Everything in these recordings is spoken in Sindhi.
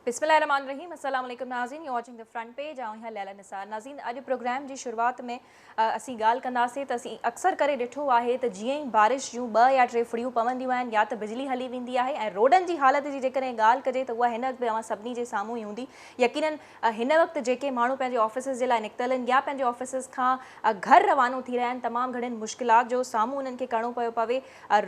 بسم الله الرحمٰن الرحيم السلام عليڪم ناظرين you watching the front page آئون آهيان ليليٰ نثار ناظرين اڄ پروگرام جي شروعات ۾ اسين ڳالهه ڪنداسين ته اسين اڪثر ڪري ڏٺو آهي ته جيئن ئي بارش جون ٻه يا ٽي ڦڙيون پونديون آهن يا ته بجلي هلي ويندي آهي ۽ روڊن جي حالت جي جيڪڏهن ڳالهه ڪجي ته اها هن وقت به اوهان سڀني جي سامهون ئي هوندي يقينن هن وقت جيڪي ماڻهو پنهنجي آفيسز جي لاء نڪتل آهن يا پنهنجي آفيسز کان گهر روانو ٿي رهيا آهن تمام گهڻين مشڪلات جو سامهون انهن کي ڪرڻو پيو پوي.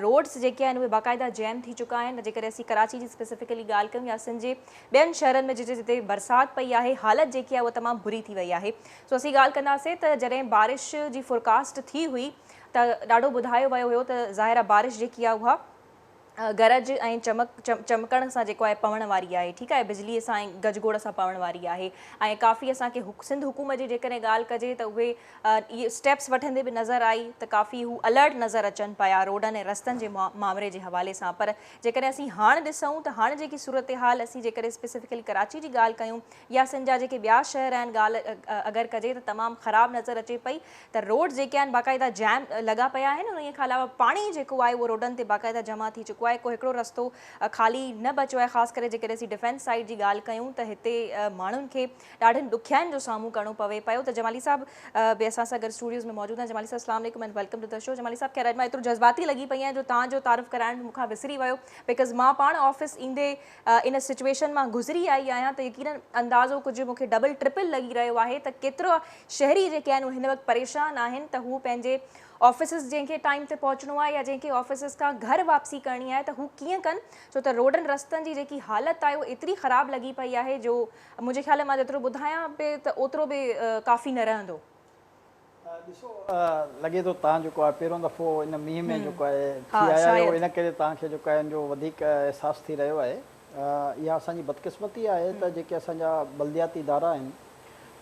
روڊز جيڪي آهن اهي باقاعده جيم ٿي چڪا آهن جيڪڏهن اسين ڪراچي جي اسپيسفڪلي ڳالهه ڪيون يا سنڌ جي ٻين شهرن ۾ جتي جتي برسات پئي آهي حالت جيڪي آهي اها تمام بري ٿي وئي آهي سو اسين ڳالهه ڪنداسين ته جڏهن بارش جي فورڪاسٽ ٿي هئي ته ڏاڍو ٻڌايو ويو هيو ته ظاهر آهي بارش جيڪي آهي اها گرج ۽ چمڪ چمڪڻ سان جيڪو آهي پوڻ واري آهي ٺيڪ آهي بجلي سان ۽ گجگوڙ سان پوڻ واري آهي ۽ ڪافي اسان کي سنڌ حڪومت جي جيڪڏهن ڳالهه ڪجي ته اهي اهي اسٽيپس وٺندي به نظر آئي ته ڪافي هو الرٽ نظر اچن پيا روڊن ۽ رستن جي مامري جي حوالي سان پر جيڪڏهن اسين هاڻ ڏسون ته هاڻ جيڪي صورتحال اسين جيڪڏهن اسپيسفڪلي ڪراچي جي ڳالهه ڪيون يا سنڌ جا جيڪي ٻيا شهر آهن ڳالهه اگر ڪجي ته تمام خراب نظر اچي پئي ته روڊ جيڪي آهن باقاعده جام لڳا پيا آهن انهي کان علاوه پاڻي جيڪو آهي اهو روڊن تي باقاعده جمع ٿي چڪو آهي ڪو هڪڙو رستو خالي نه بچيو آهي خاص ڪري جيڪڏهن اسين ڊفينس سائيڊ جي ڳالهه ڪيون ته هتي ماڻهن کي ڏاڍين ڏکيائين جو سامهون ڪرڻو پوي پيو ته جمالي صاحب به اسان سان گڏ اسٽوڊيوز ۾ موجود آهن جمالي صاحب اسلام عليڪم and welcome to the show Jamali صاحب خير اڄ مان ايترو جذباتي لڳي پئي آهيان جو توهان جو تعارف ڪرائڻ به مون کان وسري ويو because مان پاڻ آفيس ايندي ان سچويشن مان گذري آئي آهيان ته يقينن اندازو ڪجهه مون کي ڊبل ٽرپل لڳي رهيو آهي ته ڪيترا شهري جيڪي آهن اهي هن وقت پريشان آهن ته هو پنهنجي آفيسز جنهن کي ٽائيم تي پهچڻو آهي يا جنهن کي آفيسز کان گهر واپسي ڪرڻي آهي ته هو ڪيئن ڪن ڇو ته روڊن رستن جي جيڪي حالت آهي اها ايتري خراب لڳي پئي آهي جو منهنجي خيال ۾ مان جيترو ٻڌايان به ته اوترو به ڪافي نه رهندو. ڏسو لڳي ٿو توهان جيڪو آهي پهريون دفعو ان مينهن ۾ جيڪو آهي ٿي آيا آهيو ان ڪري توهان کي جيڪو آهي ان جو وڌيڪ احساس ٿي رهيو آهي. اها اسان جي بدقسمتي آهي ته جيڪي اسان جا بلدياتي ادارا آهن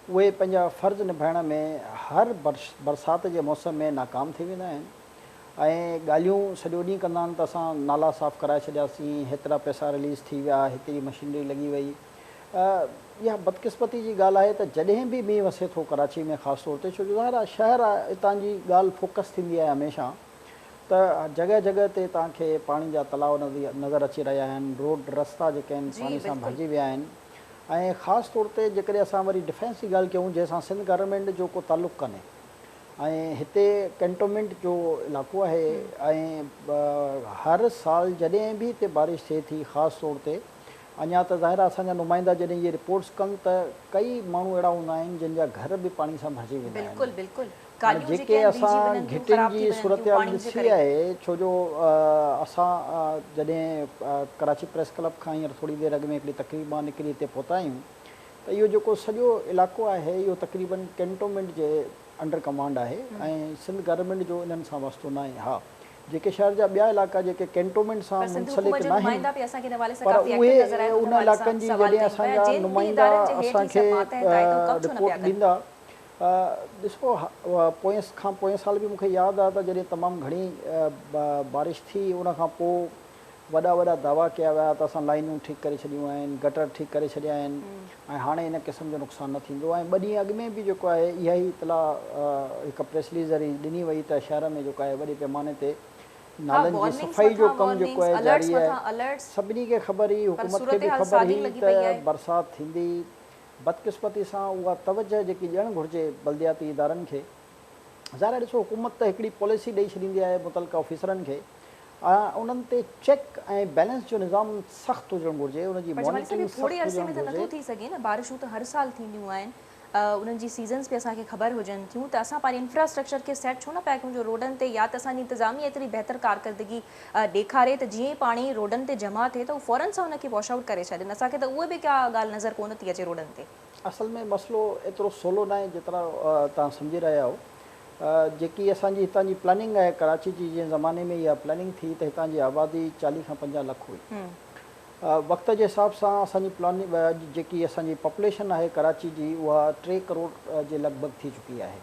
اهي پنهنجا فرض نڀائڻ ۾ هر برسات جي موسم ۾ ناڪام ٿي ويندا آهن ۽ ڳالهيون سڄو ڏينهن ڪندا آهن ته اسان نالا صاف ڪرائي ڇڏياسين، هيترا پئسا رليز ٿي ويا، هيتري مشينري لڳي وئي. اها بدقسمتي جي ڳالهه آهي ته جڏهن به مينهن وسي ٿو ڪراچي ۾ خاص طور تي ڇو جو ظاهر آهي شهر آهي اتان جي ڳالهه فوڪس ٿيندي آهي هميشه ته جڳهه جڳهه تي توهان کي پاڻي جا تلاء نظر اچي رهيا آهن روڊ رستا جيڪي آهن پاڻي سان ڀرجي ويا آهن ۽ خاص طور تي جيڪڏهن اسان وري ڊفينس جي ڳالهه ڪيون جنهن سان سنڌ گورنمينٽ جو ڪو تعلق ڪانهي ۽ هتي ڪينٽومينٽ جو علائقو آهي ۽ هر سال جڏهن به هتي بارش ٿئي ٿي خاص طور تي اڃا ته ظاهر آهي اسان جا نمائندا جڏهن اهي رپورٽس ڪن ته ڪئي ماڻهو اهڙا هوندا آهن جن جا گهر به پاڻي سان ڀرجي ويندا آهن. بلڪل بلڪل هاڻي گاڏيون جيڪي جيڪي آهن بيهجي اسان وڃن ٿيون گهٽين خراب ٿي جي وڃن ٿيون صورتحال پاڻي جي ڏسي ڪري. آهي ڇو جو اسان جڏهن ڪراچي پريس ڪلب کان هينئر ٿوري دير اڳ ۾ هڪڙي تقريب مان نڪري هتي پهتا آهيون ته اهو جيڪو سڄو علائقو آهي اهو تقريبن ڪينٽومينٽ جي انڊر ڪمانڊ آهي ۽ سنڌ گورنمينٽ جو انهن سان واسطو ناهي ها جيڪي شهر جا ٻيا علائقا جيڪي ڪينٽومينٽ پر سان سنڌ منسلڪ حڪومت جو ناهن نمائندا به اسان کي ان حوالي سان پر ڪافي اهي ايڪٽو نظر آيا ته ان ان حوالي علائقن سان جي سوال جڏهن ڪيون اسان پيا جا جن به نمائندا ادارن جي هيٺ اسان هي کي سڀ ماتحت آهي ته هو ڪم ڇو نه رپورٽ پيا ڪن. ڏيندا ڏسو پوئين کان پوئين سال به مون کي ياد آهي ته جڏهن تمام گهڻي بارش ٿي ان کان پوء وڏا وڏا دعويٰ ڪيا ويا ته اسان لائينون ٺيڪ ڪري ڇڏيون آهن، گٽر ٺيڪ ڪري ڇڏيا آهن ۽ هاڻي ان قسم جو نقصان نه ٿيندو ۽ ٻه ڏينهن اڳ ۾ به جيڪو آهي اها ئي اطلاع هڪ پريس رليز ذريعي ڏني وئي ته شهر ۾ جيڪو آهي وڏي پيماني تي ها نالن جي وارننگس صفائي جو مٿان ڪم جيڪو وارننگس آهي الرٽس جاري آهي. مٿان الرٽس سڀني کي خبر هئي، پر حڪومت کي به صورتحال خبر ساڳي هئي لڳي پئي ته آهي. برسات ٿيندي، بدقسمتي سان اها توجهه جيڪي ڏيڻ گهرجي بلدياتي ادارن کي، ظاهر آهي ڏسو حڪومت ته هڪڙي پاليسي ڏئي ڇڏيندي آهي متعلقه آفيسرن کي انهن تي چيڪ ۽ بيلنس جو نظام سخت هجڻ گهرجي ان جي پر جمالي صاحب مانيٽرنگ اهو ٿوري سخت عرصي هجڻ ۾ ته نٿو گهرجي. ٿي سگهي نه بارشون ته هر سال ٿينديون آهن انهن جي سيزنز به اسان کي خبر هجن ٿيون ته اسان پنهنجي انفراسٽرڪچر کي سيٽ ڇو نه پيا ڪيون جو روڊن تي يا ته اسان جي انتظاميه ايتري بهتر ڪارڪردگي ڏيکاري ته جيئن ئي پاڻي روڊن تي جمع ٿئي ته هو فورن سان ان کي واش آئوٽ ڪري ڇڏين اسان کي ته اهي به ڪا ڳالهه نظر ڪونه ٿي اچي روڊن تي. اصل ۾ مسئلو ايترو سولو ناهي جيترا توهان سمجهي رهيا آهيو. جيڪي اسان جي هتان جي پلاننگ آهي ڪراچي جي جنهن زماني ۾ اها پلاننگ ٿي ته هتان جي آبادي 40 کان 50 لک هئي. وقت جي حساب سان اسان جي پلاننگ اڄ جيڪي اسان جي پاپوليشن آهي ڪراچي جي اها 3 ڪروڙ جي لڳ ڀڳ ٿي چڪي آهي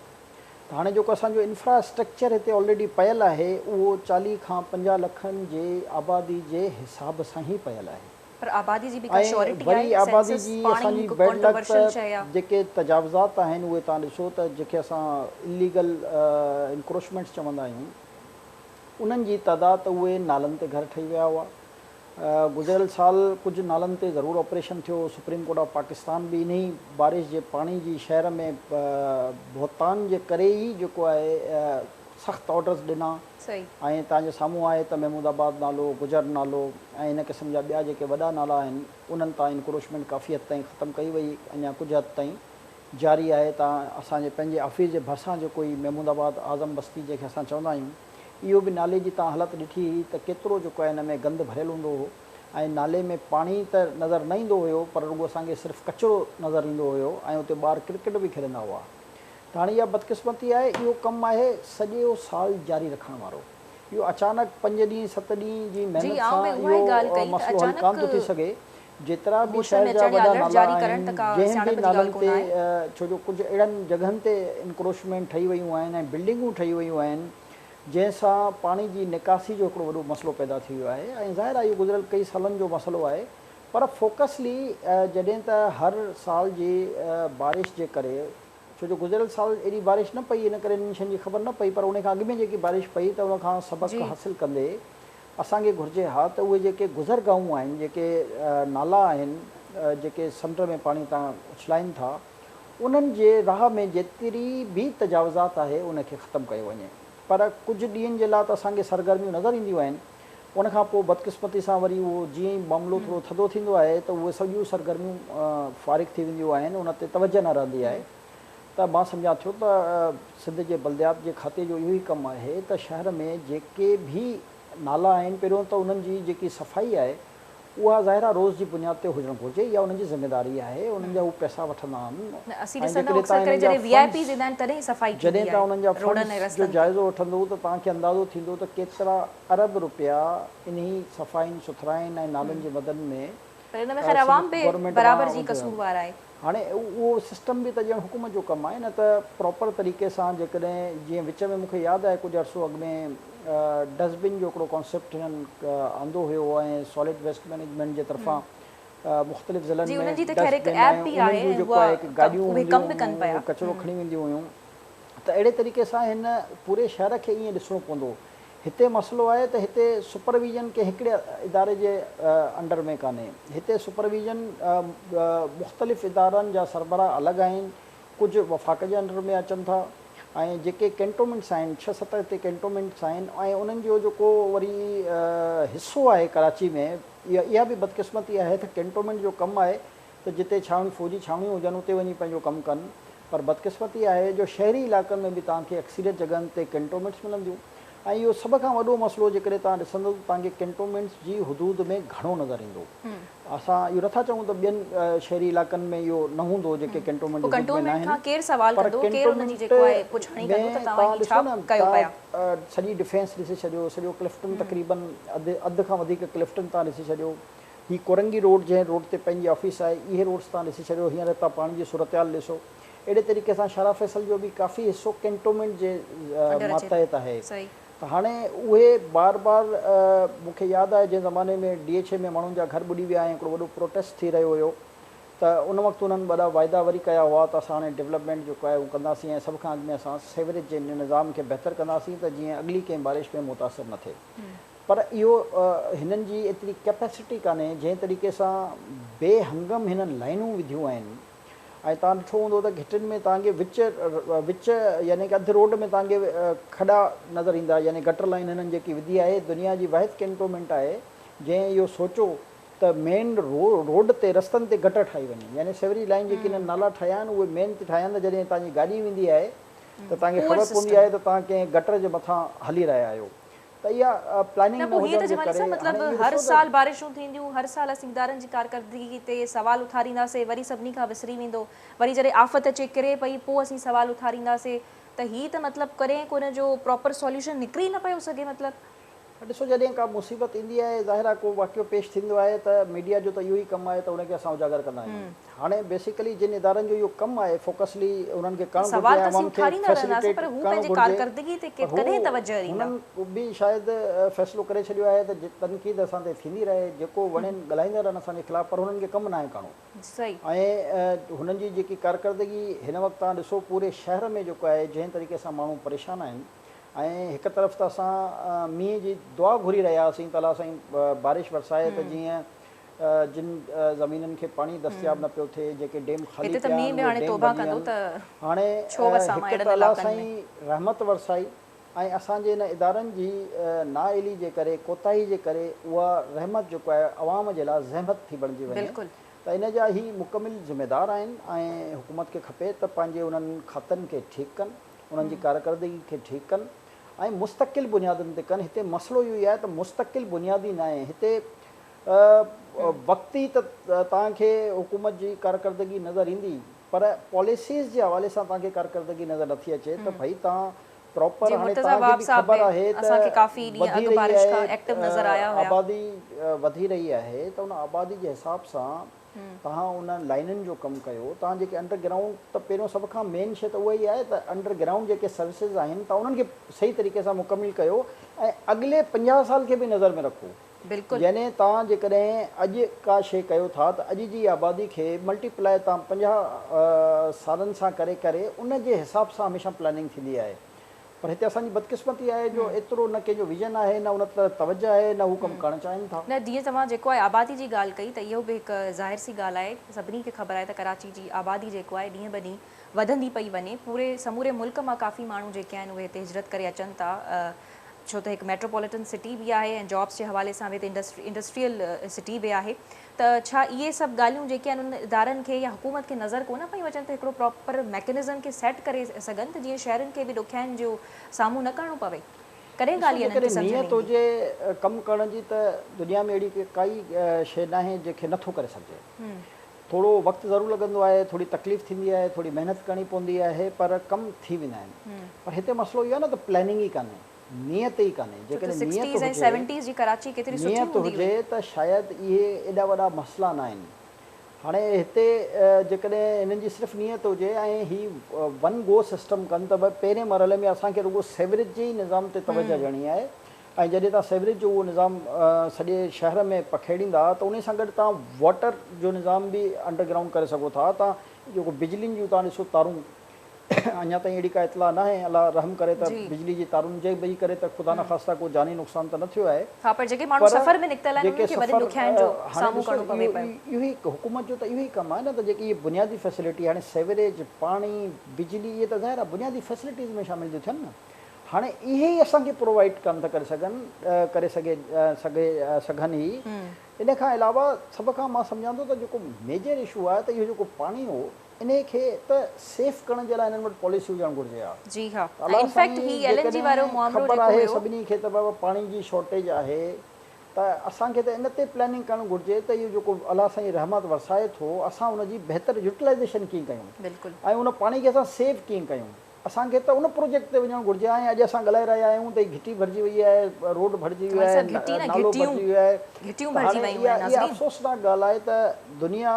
ته هاڻي جيڪو اسان جو انفرا اسٽرڪچر هتي آلريڊي پيل آهي اهو 40 کان 50 لکن جي آبادي جي حساب سان ئي پيل آهي. پر آبادي جي به ڪا ۽ شيورٽي وري آهي؟ آبادي سينسس جي پاڻ اسان ئي جي هڪ بيڊ لڪ ڪانٽروورشل شيء آ. جيڪي تجاوزات آهن اهي توهان ڏسو ته جيڪي اسان اليگل انڪروچمينٽس چوندا آهيون انهن جي تعداد ته اهي نالن تي گهر ٺهي ويا هئا گذريل سال ڪجهه نالن تي ضرور آپريشن ٿيو، سپريم ڪورٽ آف پاڪستان به انهي بارش جي پاڻي جي شهر ۾ بهتان جي ڪري ئي جيڪو آهي سخت آرڊرز ڏنا ۽ توهان جي سامهون آهي ته محمود آباد نالو، گجر نالو ۽ ان قسم جا ٻيا جيڪي وڏا نالا آهن انهن تان انڪروچمينٽ ڪافي حد تائين ختم ڪئي وئي اڃا ڪجهه حد تائين جاري آهي ته اسان جي پنهنجي آفيس جي ڀرسان جيڪو هي محمود آباد اعظم بستي جنهن کي اسان چوندا آهيون اهو به نالي جي توهان حالت ڏٺي هئي ته ڪيترو جيڪو آهي ان ۾ گند ڀريل هوندو هو ۽ نالي ۾ پاڻي ته نظر نه ايندو هيو پر رڳو اسان کي صرف ڪچرو نظر ايندو هيو ۽ اتي ٻار ڪرڪيٽ به کيڏندا هئا ته هاڻي اها بدقسمتي آهي اهو ڪم آهي سڄو سال جاري رکڻ وارو اهو اچانڪ پنج ڏينهن ست ڏينهن جي جي محنت آئون سان به اها ئي ڳالهه اهو ڪئي ته مسئلو حل اچانڪ ڪانه ٿو ٿي سگهي جيترا به هوش شهر ۾ جا اچڻ يا وڏا الرٽ نالا جاري آهن ڪرڻ ته ڪا جنهن سياڻپ به جي ڳالهه نالن ڪونه تي آهي. ڇو جو ڪجهه اهڙن جڳهن تي انڪروچمينٽ ٺهي ويون آهن ۽ بلڊنگون ٺهي ويون آهن جنهن سان پاڻي جي نڪاسي جو هڪڙو وڏو مسئلو پيدا ٿي ويو آهي ۽ ظاهر آهي اهو گذريل ڪئي سالن جو مسئلو آهي پر فوڪسلي جڏهن ته هر سال جي بارش جي ڪري ڇو جو گذريل سال ايڏي بارش نه پئي ان ڪري انهن شين جي خبر نه پئي پر ان کان اڳ ۾ جيڪي بارش پئي ته ان کان سبق حاصل ڪندي اسان کي گهرجي ها ته اهي جيڪي گذرگاهون آهن جيڪي نالا آهن جيڪي سمنڊ ۾ پاڻي تان اڇلائين ٿا انهن جي راهه ۾ جيتري به تجاوزات آهي ان کي ختم ڪيو وڃي پر ڪجهه ڏينهن جي لاء ته اسان کي سرگرميون نظر اينديون آهن ان کان پوء بدقسمتي سان وري اهو جيئن ئي معاملو ٿورو ٿڌو ٿيندو آهي ته اهي سڄيون سرگرميون فارغ ٿي وينديون آهن ان تي توجه نه رهندي آهي ته مان سمجهان ٿيو ته سنڌ جي بلديات جي کاتي جو اهو ئي ڪم آهي ته شهر ۾ جيڪي به نالا آهن پهريون ته انهن جي جيڪي صفائي آهي اها ظاهر آهي روز جي بنياد تي هجڻ گهرجي اها انهن جي ذميداري آهي انهن جا هو پئسا وٺندا آهن نه اسين ۽ ڏسندا آهيون جيڪڏهن اڪثر توهان ڪري انهن جا جڏهن وي آء فنڊز پيز ايندا آهن تڏهن ئي صفائي ٿيندي جڏهن توهان آهي انهن جا روڊن ۽ فنڊز جو رستن تي. جائزو وٺندو ته توهان کي اندازو ٿيندو ته ڪيترا ارب رپيا انهي صفائين سٿرائين ۽ نالن جي مدن ۾ پر ان ۾ خير عوام سنڌ به گورنمينٽ برابر مان جي وڌيو آهي. قصوروار آهي. هاڻي اهو سسٽم به ته ڄڻ حڪومت جو ڪم آهي نه ته پراپر طريقي سان جيڪڏهن جيئن وچ ۾ مون کي ياد آهي ڪجهه عرصو اڳ ۾ ڊسٽ بن جو هڪڙو ڪانسيپٽ هنن آندو هيو ۽ سالڊ ويسٽ مئنيجمينٽ جي طرفان مختلف ضلعن جي ۾ انهن جي ته خير ڊسٽ هڪ بن ايپ ۽ به انهن آهي جون ۽ جيڪو آهي هڪ اها گاڏيون اهي هونديون ڪم به ڪن هيون پيا. اهي ڪچرو کڻي وينديون هيون ته اهڙي طريقي سان هن پوري شهر کي ائين ڏسڻو پوندو هتي مسئلو آهي ته هتي سپرويزن ڪنهن هڪڙي اداري جي انڊر ۾ ڪانهي. هتي سپرويزن مختلف ادارن جا سربراهه الڳ آهن، ڪجهه وفاق جي انڊر ۾ اچن ٿا ۽ جيڪي ڪينٽومينٽس آهن، ڇهه ست هتي ڪينٽومينٽس آهن ۽ انهن جو جيڪو وري حصو آهي ڪراچي ۾ اها به بدقسمتي آهي ته ڪينٽومينٽ جو ڪم آهي ته جتي ڇانوڻي فوجي ڇانوڻيون هجن اتي وڃي پنهنجو ڪم ڪن پر بدقسمتي آهي جو شهري علائقن ۾ به توهان کي اڪثريت جڳهن تي ڪينٽومينٽس ملنديون ۽ اهو سڀ کان وڏو مسئلو جيڪڏهن توهان ڏسندو ته توهان کي ڪينٽومينٽس جي حدود ۾ گهڻو نظر ايندو اسان اهو نٿا چئون ته ٻين شهري علائقن ۾ اهو نه هوندو جيڪي ڪينٽومينٽ پوء جي حدود ۾ ڪنٽومينٽ ناهن کان ڪير سوال پر ڪندو ڪير ان جي ڪينٽومينٽ جيڪو آهي پڇاڻي ۾ ڪندو ته توهان توهان هي ڇا ڏسو نه ڪيو پيا. توهان سڄي ڊفينس ڏسي ڇڏيو سڄو ڪلفٽن تقريبن اڌ اڌ کان وڌيڪ ڪلفٽن توهان ڏسي ڇڏيو هي ڪورنگي روڊ جنهن روڊ تي پنهنجي آفيس آهي اهي روڊس توهان ڏسي ڇڏيو هينئر هتان پاڻي جي صورتحال ڏسو اهڙي طريقي سان شارع فيصل جو به ڪافي حصو ڪينٽومينٽ جي انڊر اچي ٿو ماتحت آهي صحيح. ته هاڻي اهي بار بار مون کي ياد آهي جنهن زماني ۾ ڊي ايڇ اي ۾ ماڻهن جا گهر ٻڏي ويا ۽ هڪڙو وڏو پروٽيسٽ ٿي رهيو هيو ته ان وقت انهن وڏا واعدا وري ڪيا هئا ته اسان هاڻي ڊولپمينٽ جيڪو آهي اهو ڪنداسين ۽ سڀ کان اڳ ۾ اسان سيوريج جي نظام کي بهتر ڪنداسين ته جيئن اڳلي ڪنهن بارش ۾ متاثر نه ٿئي پر اهو هنن جي ايتري ڪيپيسٽي ڪانهي جنهن طريقي سان بي هنگم هنن لائنون وڌيون آهن ۽ توهان ڏٺو هوندو ته گهٽين ۾ توهان کي وچ وچ يعني ڪه اڌ روڊ ۾ توهان کي کڏا نظر ايندا يعني گٽر لائين هنن جيڪي وڌي آهي دنيا جي واحد ڪينٽومينٽ آهي جنهن اهو سوچو ته مين روڊ تي رستن تي گٽر ٺاهي وڃي يعني سيوريج لائين جيڪي هنن نالا ٺاهيا آهن اهي مين تي ٺاهيا آهن ته جڏهن توهان جي گاڏي ويندي آهي ته توهان کي پوئر خبر پوندي سسٽم. آهي ته توهان ڪنهن گٽر جي مٿان هلي رهيا آهيو ته اها پلاننگ نه نه پوء هيئن هجڻ ته جي جمالي ڪري صاحب هاڻي مطلب اهو هر ڏسو ته سال بارشون ٿينديون هر سال اسين ادارن جي ڪارڪردگي تي سوال اٿارينداسين وري سڀني کان وسري ويندو وري جڏهن آفت اچي ڪري پئي پوء اسين سوال اٿارينداسين ته هي ته مطلب ڪڏهن ڪو ان جو پراپر سوليوشن نڪري نه پيو سگهي مطلب. ڏسو جڏهن ڪا مصيبت ايندي آهي ظاهر آهي ڪو واقعو پيش ٿيندو آهي ته ميڊيا جو ته اهو ئي ڪم آهي ته ان کي اسان اجاگر ڪندا آهيون هاڻي بيسيڪلي جن ادارن جو اهو ڪم آهي فوڪسلي انهن کي ڪرڻ گهرجي سوال ۽ ته اسين عوام کي اٿاريندا رهنداسين فيسليٽيٽ پر هو ڪرڻ پنهنجي گهرجي ڪارڪردگي تي پر هو ڪڏهن توجهه ڏيندا. هنن به شايد فيصلو ڪري ڇڏيو آهي ته تنقيد اسان تي ٿيندي رهي جيڪو وڻين ڳالهائيندا رهن اسان جي خلاف پر هنن کي ڪم ناهي ڪرڻو صحيح. ۽ هنن جي جيڪي ڪارڪردگي هن وقت توهان ڏسو پوري شهر ۾ جيڪو آهي جنهن طريقي سان ماڻهو پريشان آهن ۽ هڪ طرف ته اسان مينهن جي دعا گهري رهيا هئاسين ته الله سائين بارش ورسائي ته جيئن جن زمينن کي پاڻي دستياب نه پيو ٿئي، جيڪي ڊيم خالي هتي ته پيا مينهن آهن به اهي هاڻي ڊيم توبه ڀرجي ڪندو وڃن. ته هاڻي ڇو وسامان هڪ اهڙن ته الله علائقن ۾. سائين رحمت ورسائي ۽ اسان جي ان ادارن جي نااهلي جي ڪري، ڪوتاهي جي ڪري اها رحمت جيڪو آهي عوام جي لاء زحمت ٿي بڻجي وڃي بلڪل. ته ان جا هي مڪمل ذميدار آهن ۽ حڪومت کي کپي ته پنهنجي انهن کاتن کي ٺيڪ ڪن، انهن جي ڪارڪردگي کي ٺيڪ ڪن ۽ مستقل بنيادن تي ڪن. هتي مسئلو اهو ئي آهي ته مستقل بنيادي ناهي هتي وقتي ته توهان کي حڪومت جي ڪارڪردگي نظر ايندي پر پاليسيز جي حوالي سان توهان کي ڪارڪردگي نظر نٿي اچي ته ڀئي توهان پراپر جي هاڻي مرتضيٰ توهان کي وهاب به صاحب خبر به آهي ته اسان کي ڪافي ڏينهن وڌي اڳ رهي بارش کان آهي ايڪٽو نظر آيا هيا. آبادي وڌي رهي آهي ته ان آبادي جي حساب سان توهان ان لائنن جو ڪم ڪيو توهان جيڪي انڊر گرائونڊ ته پهريون سڀ کان مين شي ته اها ئي آهي ته انڊر گرائونڊ جيڪي سروسز آهن توهان انهن کي صحيح طريقي سان مڪمل ڪيو ۽ اڳلي 50 سال کي به نظر ۾ رکو بلڪل. يعني توهان جيڪڏهن اڄ ڪا شي ڪيو ٿا ته اڄ جي آبادي کي ملٽي پلائي توهان 50 سالن سان ڪري ڪري ان جي حساب سان هميشه پلاننگ ٿيندي آهي پر هتي اسان جي بدقسمتي آهي جو ايترو نه ڪنهن جو ويزن آهي نه ان طرف توجه آهي نه هو ڪم ڪرڻ چاهين ٿا. نه جيئن توهان جيڪو آهي آبادي جي ڳالهه ڪئي ته اهو به هڪ ظاهر سي ڳالهه آهي سڀني کي خبر آهي ته ڪراچي جي آبادي جيڪو آهي ڏينهن به ڏينهن وڌندي پئي وڃي پوري سموري ملڪ مان ڪافي ماڻهو جيڪي آهن اهي هتي هجرت ڪري اچن ٿا ڇو ته هڪ ميٽروپوليٽن سٽي به آهي ۽ جابس جي حوالي سان به هتي انڊسٽريل سٽي به آهي ته ڇا اهي سڀ ڳالهيون جيڪي آهن انهن ادارن کي يا حڪومت کي نظر ڪونه پيون اچن ته هڪڙو پراپر ميڪنزم کي سيٽ ڪري سگهن ته جيئن شهرين کي به ڏکيائين جو سامهون نه ڪرڻو پوي؟ ڪڏهن ڏسو ڳالهه انهن کي جيڪڏهن سمجهه ۾ نيت ايندي؟ هجي ڪم ڪرڻ جي ته دنيا ۾ اهڙي ڪائي شيء ناهي جنهن کي نٿو ڪري سگهجي. ٿورو وقت ضرور لڳندو آهي، ٿوري تڪليف ٿيندي آهي، ٿوري محنت ڪرڻي پوندي آهي پر ڪم ٿي ويندا آهن. پر هتي مسئلو اهو آهي نه ته پلاننگ ئي ڪانهي، نيت ئي ڪانهي. ڇو ته جيڪڏهن نيت سڪسٽيز ۽ هجي، سيونٽيز جي ڪراچي ڪيتري سٺي نيت هوندي هجي هئي. ته شايد اهي ايڏا وڏا مسئلا ناهن. هاڻي هتي جيڪڏهن هنن جي صرف نيت هجي ۽ هي ون گو سسٽم ڪن ته ڀئي پهرين مرحلي ۾ اسان کي رڳو سيوريج جي ئي نظام تي توجهه ڏيڻي آهي ۽ جڏهن توهان سيوريج جو اهو نظام سڄي شهر ۾ پکيڙيندا ته انهي سان گڏ توهان واٽر جو نظام به انڊر گرائونڊ ڪري سگهو ٿا. توهان جيڪو بجلين جون توهان ڏسو تارون اڃا تائين اهڙي ڪا اطلاع ناهي الله رحم ڪري ته بجلي جي تارن جي به ڪري ته خدا نخواسته ڪو جاني نقصان ته نه ٿيو آهي. ها پر جيڪي ماڻهو پر سفر ۾ نڪتل آهن جيڪي انهن کي وڏين سفر ڏکيائين جو هاڻي سامهون ڏسو ڪرڻو پوي اهو پيو. اهو ئي حڪومت جو ته اهو ئي ڪم آهي نه ته جيڪي اهي بنيادي فيسلٽي هاڻي سيوريج پاڻي بجلي اهي ته ظاهر آهي بنيادي فيسلٽيز ۾ شامل ٿيون ٿين نه. هاڻي اهي ئي اسان کي پرووائيڊ ڪانه ٿا ڪري سگهن ڪري سگهي سگهي سگهن ئي ان کان علاوه سڀ کان مان سمجهان ٿو ته جيڪو ميجر اشو آهي ته اهو جيڪو پاڻي هو انهي کي ته سيف ڪرڻ جي لاء انهن وٽ پاليسي هجڻ گهرجي ها جي ها ته ۽ الله انفيڪٽ سائين هي ايل اين جي وارو جيڪڏهن معاملو خبر جيڪو آهي هيو سڀني کي ته بابا پاڻي جي شارٽيج آهي ته اسان کي ته ان تي پلاننگ ڪرڻ گهرجي ته اهو جيڪو الله سائين رحمت ورسائي ٿو اسان ان جي بهتر يوٽيلائيزيشن ڪيئن ڪيون بلڪل ۽ ان پاڻي کي اسان سيو ڪيئن ڪيون. اسان کي ته ان پروجيڪٽ تي وڃڻ گهرجي ها ۽ اڄ اسان ڳالهائي رهيا آهيون ته هي گهٽي ڀرجي وئي آهي، روڊ ڀرجي ويو جمالي آهي، صاحب گهٽي نه نالو گهٽيون ڀرجي ويو آهي گهٽيون ته ڀرجي هاڻي ويون اها آهن اها ناظرين. افسوسناڪ ڳالهه آهي ته دنيا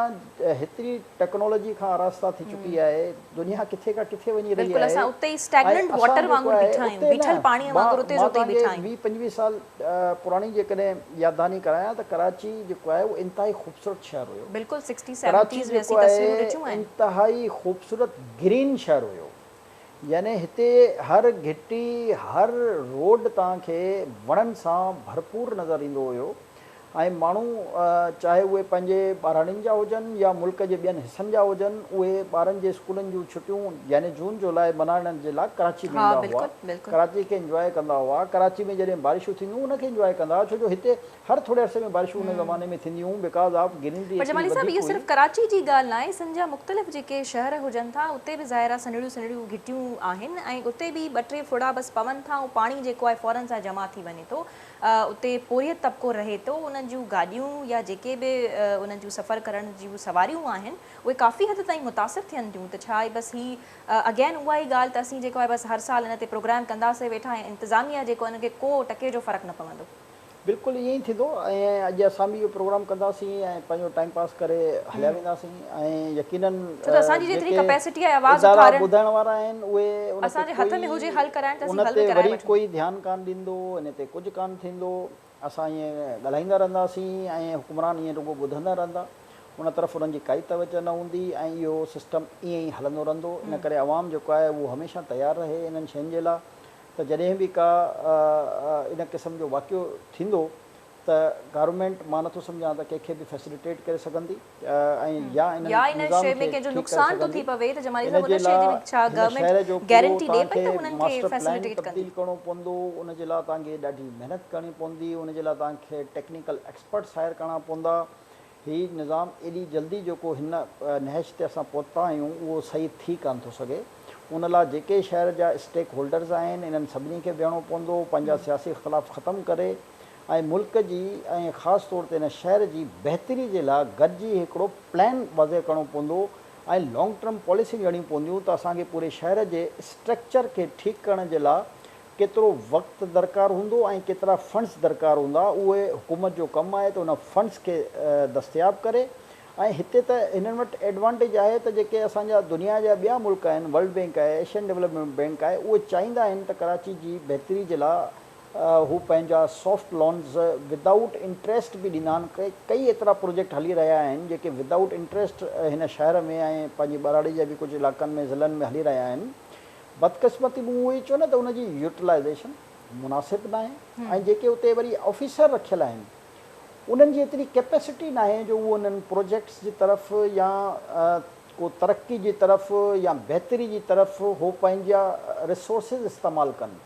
هيتري ٽيڪنالاجي کان آراسته ٿي چڪي آهي، دنيا ڪٿي کان ڪٿي وڃي رهي بلڪل آهي اسان اتي ئي ۽ اسٽيگننٽ اسان واٽر جيڪو وانگر آهي بيٺا آهيون اتي بيٺل نه پاڻي مان وانگر اتي جو مان اتي ئي توهان کي بيٺا آهيون. 20 25 سال پراڻي جيڪڏهن ياددهاني ڪرايان ته ڪراچي جيڪو آهي اهو انتهائي خوبصورت شهر هيو. بلڪل سڪسٽي ڪراچي سيونٽيز ۾ جيڪو اسين آهي تصويرون ڏٺيون آهن. انتهائي خوبصورت گرين شهر هيو يعني هتي هر گهٽي هر روڊ توهان کي وڻن سان ڀرپور نظر ايندو هيو ۽ ماڻهو چاهي اهي پنهنجي ٻهراڙين جا هجن يا ملڪ جي ٻين حصن جا هجن اهي ٻارن جي اسڪولن جون ڇٽيون يعني جون جولاء ملهائڻ جي لاء ڪراچي ۾ ها ايندا هئا بلڪل بلڪل. ڪراچي کي انجواء ڪندا هئا ڪراچي ۾ جڏهن بارشون ٿينديون ان کي انجواء ڪندا هئا ڇو جو هتي هر ٿوري عرصي ۾ بارشون ان زماني ۾ ٿينديون هيون because of greenery پر ايتري جمالي صاحب وڌيڪ اهو هئي. صرف ڪراچي جي ڳالهه ناهي سنڌ جا مختلف جيڪي شهر هجن ٿا اتي به ظاهر آهي سنهڙيون سنهڙيون گهٽيون آهن ۽ اتي به ٻه ٽي ڦڙا بس پون ٿا ۽ پاڻي جيڪو آهي فورن سان جمع ٿي وڃي ٿو اتي پورهيت طبقو رهي ٿو انهن جون گاڏيون يا جيڪي به انهن جون سفر ڪرڻ جون سواريون آهن اهي ڪافي حد تائين متاثر ٿين ٿيون ته ڇا بس هي اگين اها ئي ڳالهه ته اسين جيڪو آهي بس هر سال ان تي پروگرام ڪنداسين ويٺا ۽ انتظاميه جيڪو انهن کي ڪو ٽڪي جو فرق نه پوندو. بلڪل ائين ئي ٿيندو ۽ اڄ اسان به اهو پروگرام ڪنداسين ۽ پنهنجو ٽائيم پاس ڪري هليا وينداسين ۽ يقينن ڇو ته اسان جي جيتري جيڪي ڪپيسٽي آهي آواز ادارا اٿارڻ ٻڌائڻ وارا آهن اهي ان تي اسان جي هٿ ۾ هجي ڪوئي حل ڪرائڻ ته ان اسين حل تي به ڪرائي وري وٺون. ڪوئي ڌيان ڪانه ڏيندو ان تي ڪجهه ڪانه ٿيندو اسان ائين ڳالهائيندا رهنداسين ۽ حڪمران ائين رڳو ٻڌندا رهندا ان طرف انهن جي ڪائي توجه نه هوندي ۽ اهو سسٽم ائين ئي هلندو رهندو ان ڪري عوام جيڪو آهي اهو هميشه تيار رهي انهن شين جي لاء. ته جڏهن به ڪا ان قسم جو واقعو ٿيندو ته گورنمينٽ مان نٿو سمجهان ته ڪنهن کي به فيسليٽيٽ ڪري سگهندي ۽ يا انهن نظام کي ٺيڪ ڪري سگهندي. ان جي لاء هن شهر جو پورو توهان کي ماسٽر پلان تبديل ڪرڻو پوندو، ان جي لاء توهان کي ڏاڍي محنت ڪرڻي پوندي، ان جي لاء توهان کي ٽيڪنيڪل ايڪسپرٽس هائر ڪرڻا پوندا. هي نظام ايڏي جلدي جيڪو هن نهج تي اسان پهتا آهيون اهو صحيح ٿي ڪانه ٿو سگهي. ان لاء جيڪي شهر جا اسٽيڪ هولڊرز آهن انهن سڀني کي ويهڻو پوندو، پنهنجا سياسي اختلاف ختم ڪري ۽ ملڪ جي ۽ خاص طور تي هن شهر جي بهتري جي لاء گڏجي هڪڙو پلان واضح ڪرڻو پوندو ۽ لانگ ٽرم پاليسيون ڏيڻيون پونديون ته اسان کي پوري شهر جي اسٽرڪچر کي ٺيڪ ڪرڻ جي لاء ڪيترو وقت درڪار هوندو ۽ ڪيترا فنڊز درڪار هوندا اهي حڪومت جو ڪم آهي ته ان فنڊز کي دستياب ڪري ۽ هتي ته هنن وٽ ايڊوانٽيج آهي ته جيڪي اسان جا دنيا جا ٻيا ملڪ آهن ورلڊ بينڪ آهي ايشين ڊولپمينٽ بينڪ آهي اهي چاهيندا آهن ته ڪراچي جي بهتري جي لاء هو پنهنجا سافٽ لونز ودائوٽ انٽريسٽ به ڏيندا آهن ڪئي ايترا پروجيڪٽ هلي رهيا آهن جيڪي ودائوٽ انٽريسٽ هن شهر ۾ ۽ پنهنجي ٻهراڙي جا به ڪجهه علائقن ۾ ضلعن ۾ هلي رهيا آهن بدقسمتي مون اهو ئي چيو نه ته ان جي يوٽيلائيزيشن مناسب ناهي ۽ جيڪي اتي وري آفيسر رکيل آهن انهن جي ايتري ڪيپيسٽي ناهي جو هو انهن پروجيڪٽس جي طرف يا ڪو ترقي جي طرف يا بهتري جي طرف هو پنهنجا ريسورسز استعمال ڪن.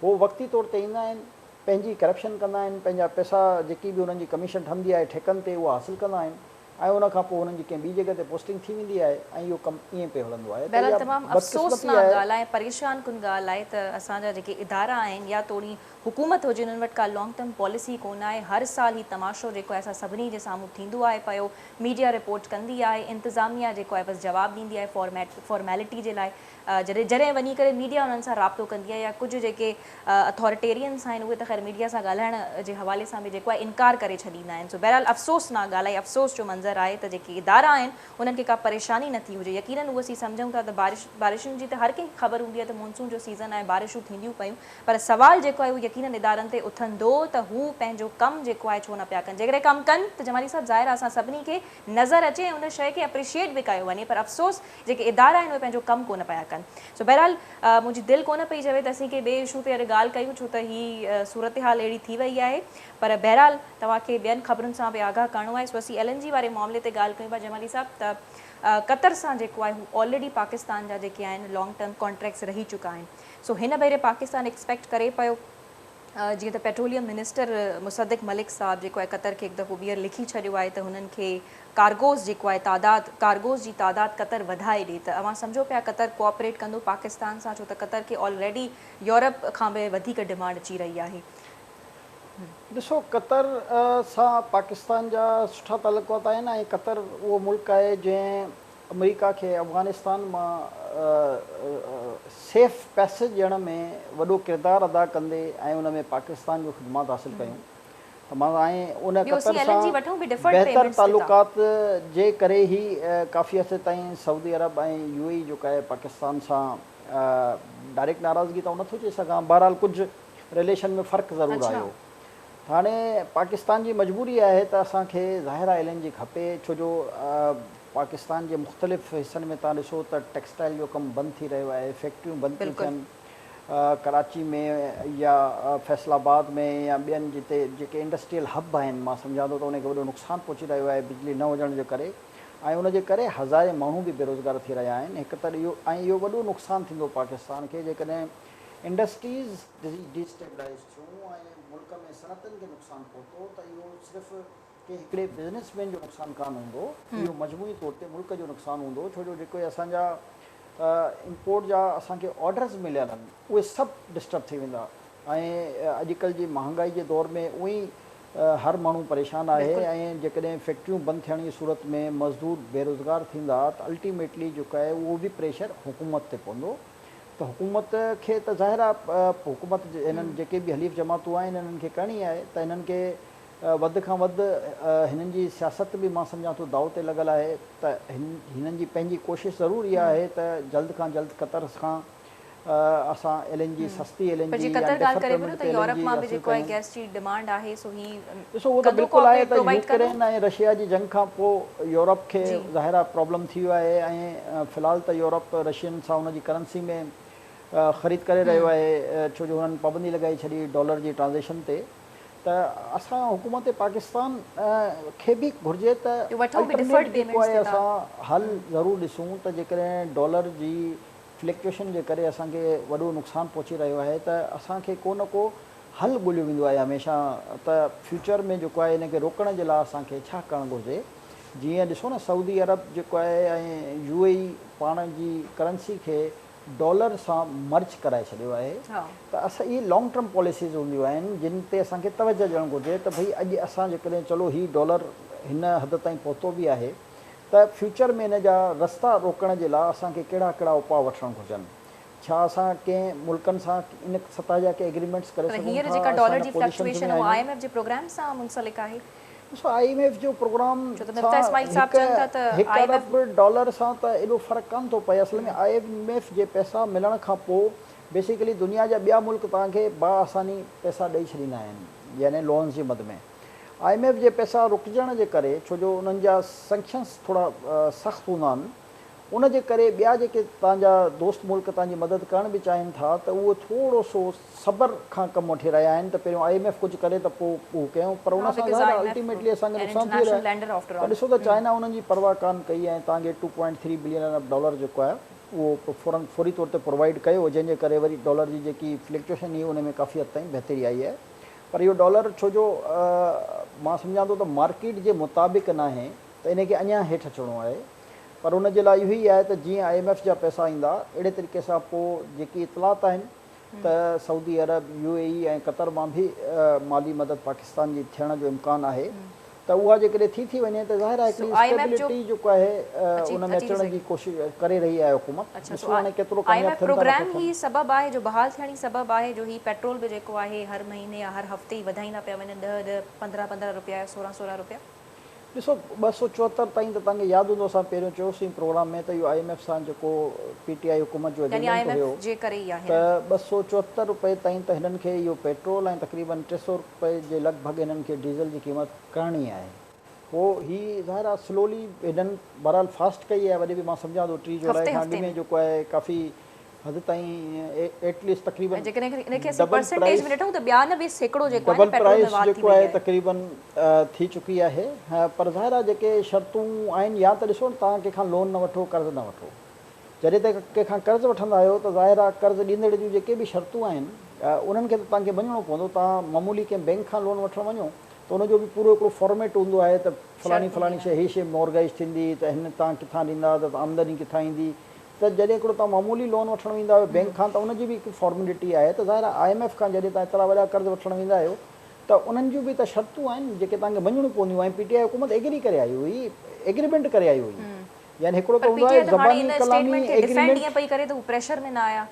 هو وقتي طور تي ايندا آهن پنهنجي ڪرپشن ڪندا آهن پنهنجا پئسا جيڪي به انهن جي ڪميشن ٺهندي آهي ٺيڪن تي اها حاصل ڪندا آهن ۽ ان کان پوء انهن جي ڪنهن ٻي جڳهه تي پوسٽنگ ٿي ويندي آهي ۽ اهو ڪم ائين پيو هلندو آهي ته بهرحال اها تمام بدقسمتي افسوسناڪ آهي. ڳالهه آهي ۽ پريشان ڪن ڳالهه آهي ته اسان جا جيڪي ادارا آهن يا توڻي حڪومت هجي انهن وٽ ڪا لانگ ٽرم پاليسي ڪونه آهي هر سال هي تماشو جيڪو آهي اسان سڀني جي سامهون ٿيندو آهي پيو ميڊيا رپورٽ ڪندي آهي انتظاميا جيڪو آهي بس جواب ڏيندي آهي فارميٽ فارميلٽي جي لاء جڏهن جڏهن وڃي ڪري ميڊيا انهن سان رابطو ڪندي آهي يا ڪجهه جيڪي اٿارٽيرينس آهن اهي ته خير ميڊيا سان ڳالهائڻ جي حوالي سان به جيڪو آهي انڪار ڪري ڇڏيندا آهن سو بهرحال افسوسناڪ ڳالهه آهي افسوس جو منظر آهي ته جيڪي ادارا آهن انهن کي ڪا پريشاني نه ٿي هجي يقينن اهو اسين سمجهون ٿا ته بارش بارشن جي ته هر ڪنهن کي خبر هوندي آهي ته مونسون جو سيزن آهي بارشون ٿينديون پيون پر سوال جيڪو آهي اهو يقينن ادارن تي اٿندو ته هو پنهنجو ڪم جيڪو آهي ڇو نه پيا ڪن جيڪڏهن ڪم ڪن ته جمالي صاحب ظاهر آهي اسان سڀني کي نظر اچي ۽ ان شيء کي اپريشيئيٽ به ڪيو وڃي پر افسوس جيڪي ادارا آهن اهي پنهنجو ڪم ڪونه پيا ڪن. سو بهرحال منهنجي دل ڪونه پئي چوي ته اسين ڪنهن ٻئي اشو تي اڄ ڳالهه ڪيون ڇو ته هي صورتحال اهڙي ٿي وئي آهي پر بهرحال توهان کي ٻين خبرن سان به آگاهه ڪرڻو آهي سو اسين ايل اين جي واري معاملي تي ڳالهه ڪيون پيا جمالي صاحب ته قطر سان جيڪو آهي هو آلريڊي پاڪستان جا جيڪي آهن لانگ ٽرم ڪانٽريڪٽس رهي چڪا آهن سو هن ڀيري پاڪستان ايڪسپيڪٽ ڪري پيو جيئن ته پيٽروليم منسٽر مصدق ملڪ صاحب جيڪو آهي قطر کي هڪ دفعو ٻيهر لکي ڇڏيو آهي ته هنن کي ڪارگوز جيڪو آهي تعداد ڪارگوز جي تعداد قطر وڌائي ڏي ته اوهان سمجهو پيا قطر ڪوآپريٽ ڪندو پاڪستان سان ڇو ته قطر کي آلريڊي يورپ کان به وڌيڪ ڊمانڊ اچي رهي آهي. ڏسو قطر سان پاڪستان جا سٺا تعلقات آهن ۽ قطر اهو ملڪ آهي جنهن آمريڪا کي افغانستان مان سيف پئسيج ڏيڻ ۾ وڏو ڪردار ادا ڪندي ۽ ان ۾ پاڪستان جون خدمات حاصل ڪيون ته مان ۽ ان ٻيو قطر اسين ايل اين جي سان وٺون به ڊفرڊ بهتر پيمينٽس تي ٿا. تعلقات جي ڪري ئي ڪافي عرصي تائين سعودي عرب ۽ يو اي اي جيڪا آهي پاڪستان سان ڊائريڪٽ ناراضگي ته آئون نٿو چئي سگهان بهرحال ڪجهه رليشن ۾ فرق ضرور اڇا. آيو هاڻي پاڪستان جي مجبوري آهي ته اسان کي ظاهر آهي ايل اين جي کپي ڇو جو پاڪستان جي مختلف حصن ۾ توهان ڏسو ته ٽيڪسٽائل جو ڪم بند ٿي رهيو آهي، فيڪٽريون بند ٿيون بلڪل. ٿين، ڪراچي ۾ يا فيصل آباد ۾ يا ٻين جتي جيڪي انڊسٽريل هب آهن مان سمجهان ٿو ته انهن کي وڏو نقصان پهچي رهيو آهي بجلي نه هجڻ جي ڪري ۽ ان جي ڪري هزارين ماڻهو به بيروزگار ٿي رهيا آهن هڪ ته اهو ۽ اهو وڏو نقصان ٿيندو پاڪستان کي جيڪڏهن انڊسٽريز ڊي اسٽيبلائز ٿيون ۽ ملڪ ۾ صنعتن کي نقصان پهتو ته اهو صرف ڪنهن هڪڙي بزنس مين جو نقصان ڪانه هوندو، اهو مجموعي طور تي ملڪ جو نقصان هوندو، ڇو جو جيڪي اسان جا امپورٽ جا اسان کي آرڊرز مليل آهن اهي سڀ ڊسٽرب ٿي ويندا ۽ اڄڪلهه جي مهانگائي جي دور ۾ اونئن ئي هر ماڻهو پريشان آهي ۽ جيڪڏهن فيڪٽريون بند ٿيڻ جي صورت ۾ مزدور بيروزگار ٿيندا ته الٽيميٽلي جيڪو آهي اهو به پريشر حڪومت تي پوندو ته حڪومت کي ته ظاهر آهي حڪومت هنن جيڪي به حليف جماعتون آهن انهن کي ڪرڻي آهي ته هنن کي وڌ کان وڌ هنن جي سياست به مان سمجهان ٿو داء تي لڳل آهي ته هنن جي پنهنجي ڪوشش ضرور اها آهي ته جلد کان جلد قطر کان اسان ايل اين جي سستي ايل اين پر جي جي يا قطر ڳالهه ڊفر ڪري پيو پيمينٽ ته تي ايل اين يورپ جي مان به حاصل جيڪو آهي ڪيون. گئس جي ڊمانڊ آهي سو هي ڏسو اهو ته ڪندو بلڪل آهي ڪوآپريٽ ته پرووائيڊ ڪندو. يوڪرين ۽ رشيا جي جنگ کان پوء يورپ کي جي. ظاهر آهي پرابلم ٿي ويو آهي ۽ في الحال ته يورپ رشين سان ان جي ڪرنسي ۾ خريد ڪري رهيو آهي ڇو جو هنن پابندي لڳائي ڇڏي ڊالر جي ٽرانزيڪشن تي ته اسان حڪومت پاڪستان کي به گهرجي ته الٽرنيٽ جيڪو آهي اسان حل ضرور ڏسون ته جيڪڏهن ڊالر جي فلڪچوئيشن جي ڪري اسان کي وڏو نقصان پهچي رهيو آهي ته اسان کي ڪو نه ڪو حل ڳوليو ويندو آهي هميشه ته فيوچر ۾ جيڪو آهي ان کي روڪڻ جي لاء اسان کي ڇا ڪرڻ گهرجي جيئن ڏسو نه سعودي عرب جيڪو آهي ۽ يو اي اي پاڻ جي ڪرنسي کي ڊالر سان مرج ڪرائي ڇڏيو آهي ته اسان اهي لانگ ٽرم پاليسيز هونديون آهن جن تي اسان کي توجه ڏيڻ گهرجي ته ڀئي اڄ اسان جيڪڏهن چلو هي ڊالر هن حد تائين پهتو به آهي ته فيوچر ۾ ان جا رستا روڪڻ جي لاء اسان کي ڪهڙا ڪهڙا اپاء وٺڻ گهرجن ڇا اسان ڪنهن ملڪن سان ان سطح جا ڪي ايگريمينٽس ڪري پر سگهون هينئر ٿا جيڪا اسان ڊالر ان جي پوزيشنز فلڪچوئيشن ۾ اهو آء آهيون ايم ايف جي پروگرام سان منسلڪ آهي. ڏسو I M F جو پروگرام ڇو ته مفتاح سان اسماعيل صاحب هڪ چون ٿا ته هڪ I M F Arab dollar سان ته ايڏو فرق ڪانه ٿو پئي اصل ۾ I M F جي پئسا ملڻ کان پوء بيسيڪلي دنيا جا ٻيا ملڪ توهان کي با آساني پئسا ڏئي ڇڏيندا آهن يعني لونز جي مد ۾ I M F جي پئسا رڪجڻ جي ڪري ڇو جو انهن جا سنڪشنس ٿورا سخت هوندا آهن ان جي ڪري ٻيا جيڪي توهان جا دوست ملڪ توهان جي مدد ڪرڻ به چاهين ٿا ته اهي ٿورو سو صبر کان ڪم وٺي رهيا آهن ته پهريون I M F ڪجهه ڪري ته پوء اهو ڪيون پر ان سان ظاهر آهي الٽيميٽلي اسان کي نقصان ٿي رهيو آهي پر ڏسو ته چائنا انهن جي پرواهه ڪانه ڪئي ۽ توهان کي ٽو پوائنٽ ٿري بلين ارب ڊالر جيڪو آهي اهو فورن فوري طور تي پرووائيڊ ڪيو جنهن جي ڪري وري ڊالر جي جيڪي فلڪچوئيشن هئي ان ۾ ڪافي حد تائين بهتري آئي آهي پر اهو ڊالر ڇو جو مان سمجهان ٿو ته مارڪيٽ جي مطابق ناهي ته ان کي اڃا هيٺ اچڻو آهي پر ان جي لاء اهو ئي آهي ته جيئن I M F جا پئسا ايندا اهڙي طريقي سان پوء جيڪي اطلاعات آهن ته سعودي عرب، يو اي اي ۽ قطر مان به مالي مدد پاڪستان جي ٿيڻ جو امڪان آهي ته اها جيڪڏهن ٿي ٿي وڃي ته ظاهر آهي هڪڙي اسٽيبلٽي جيڪو آهي ان ۾ اچڻ جي ڪوشش ڪري رهي آهي حڪومت ڏسو هاڻي ڪيترو ڪامياب ٿين ٿا نه ٿا ٿين. هي سبب آهي جو بحال ٿيڻ ئي سبب آهي جو هي پيٽرول به جيڪو آهي هر مهيني يا هر هفتي ئي وڌائيندا پيا وڃن ڏهه ڏهه پندرهن پندرهن روپيا يا سورهن سورهن روپيا. ڏسو 274 تائين ته توهان کي ياد هوندو اسان پهريون چيوسين پروگرام ۾ ته اهو I M F سان جيڪو پي ٽي آء حڪومت جو يعني I agreement M have F جي ڪري ئي آهي ته نه. 274 روپئي تائين ته هنن کي اهو پيٽرول ۽ تقريبن 300 روپئي جي لڳ ڀڳ هنن کي ڊيزل جي قيمت ڪرڻي آهي پوء هي ظاهر آهي سلولي هنن بهرحال فاسٽ ڪئي آهي وري به مان سمجهان ٿو 30 جولاء هفتي کان اڳ هفتي ۾ ۾. جيڪو آهي ڪافي حد تائين ايٽ ليسٽ ۽ تقريبن جيڪڏهن ان کي اسين ڊبل پرسنٽيج پرائس ۾ ڏٺون ته 92% جيڪو آهي ڊبل نه پيٽرول ۾ پرائس واڌ ٿي جيڪو وئي آهي آهي. تقريبن ٿي چڪي آهي پر ظاهر آهي جيڪي شرطون آهن يا ته ڏسو نه توهان ڪنهن کان لون نه وٺو قرض نه وٺو جڏهن ته ڪنهن کان قرض وٺندا آهيو ته ظاهر آهي قرض ڏيندڙ جون جيڪي به شرطون آهن انهن کي ته توهان کي مڃڻو پوندو توهان معمولي ڪنهن بينڪ کان لون وٺڻ وڃو ته ان جو به پورو هڪڙو فارميٽ هوندو آهي ته فلاڻي شرط فلاڻي هوندي شيء آهي. هي شيء مورگيج ٿيندي ته هن توهان ڪٿان ڏيندا ته آمدني ڪٿان ايندي ته جڏهن هڪڙو توهان معمولي لون وٺڻ ويندا آهيو بينڪ کان ته ان جي به هڪ فارملٽي آهي ته ظاهر آهي I M F کان جڏهن توهان ايترا وڏا قرض وٺڻ ويندا آهيو ته انهن جون به ته شرطون آهن جيڪي توهان کي مڃڻيون پونديون ۽ پي ٽي آء حڪومت ايگري ڪري آئي هئي ايگريمينٽ ڪري آئي هئي يعني هڪڙو ته پر پي هوندو ٽي آهي آء ته هاڻي زباني ان ڪلامي اسٽيٽمينٽ کي ڊفينڊ ايگريمينٽ ائين پئي ڪري ته هو پريشر ۾ نه آيا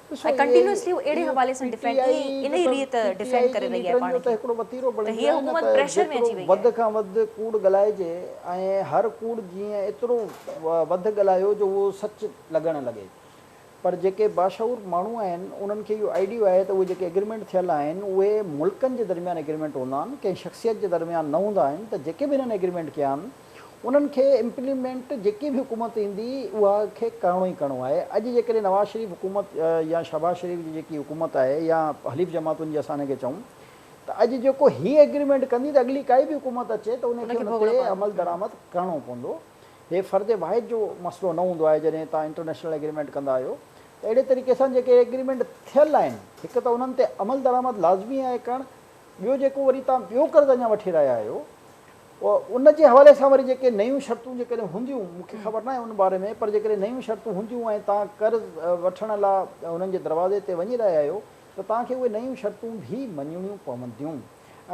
ڏسو ۽ اهي ڪنٽينيوسلي هو اهڙي اهو حوالي پي سان ٽي ڊفينڊ آء ائين جو انهي ته ريت پي ٽي آء ڊفينڊ جي ڪري رهي آهي ليڊرن پاڻ جو ته کي هڪڙو وتيرو ته بڻجي هيء ويو آهي نه حڪومت ته پريشر ۾ جيترو اچي وئي وڌ آهي. کان وڌ ڪوڙ ڳالهائجي ۽ هر ڪوڙ جيئن ايترو وڌ ڳالهايو جو اهو سچ لڳڻ لڳي پر جيڪي باشعور ماڻهو آهن انهن کي اهو آئيڊيو آهي ته اهي جيڪي ايگريمينٽ ٿيل آهن اهي ملڪن جي درميان ايگريمينٽ هوندا آهن ڪنهن شخصيت جي درميان نه هوندا آهن ته جيڪي به هنن ايگريمينٽ ڪيا آهن انهن کي امپليمينٽ جيڪي به حڪومت ايندي اها کي ڪرڻو ئي ڪرڻو آهي. اڄ جيڪڏهن نواز شريف حڪومت يا شهباز شريف جي جيڪي حڪومت آهي يا حليف جماعتن جي اسان ان کي چئون ته اڄ جيڪو هي ايگريمينٽ ڪندي ته اڳلي ڪائي به حڪومت اچي ته ان کي ان تي عمل درآمد ڪرڻو پوندو. هي فرد واحد جو مسئلو نه هوندو آهي جڏهن توهان انٽرنيشنل ايگريمينٽ ڪندا آهيو ته اهڙي طريقي سان جيڪي ايگريمينٽ ٿيل آهن هڪ ته انهن تي عمل درآمد لازمي آهي ڪرڻ ٻيو جيڪو وري توهان ٻيو قرض اڃا وٺي رهيا آهيو ان جي حوالي سان وري جيڪي نيون شرطون جيڪڏهن هونديون، مون کي خبر ناهي ان باري ۾ پر جيڪڏهن نيون شرطون هونديون ۽ توهان قرض وٺڻ لا انهن جي دروازي تي وڃي رهيا آهيو ته توهان کي اهي نيون شرطون به مڃڻيون پونديون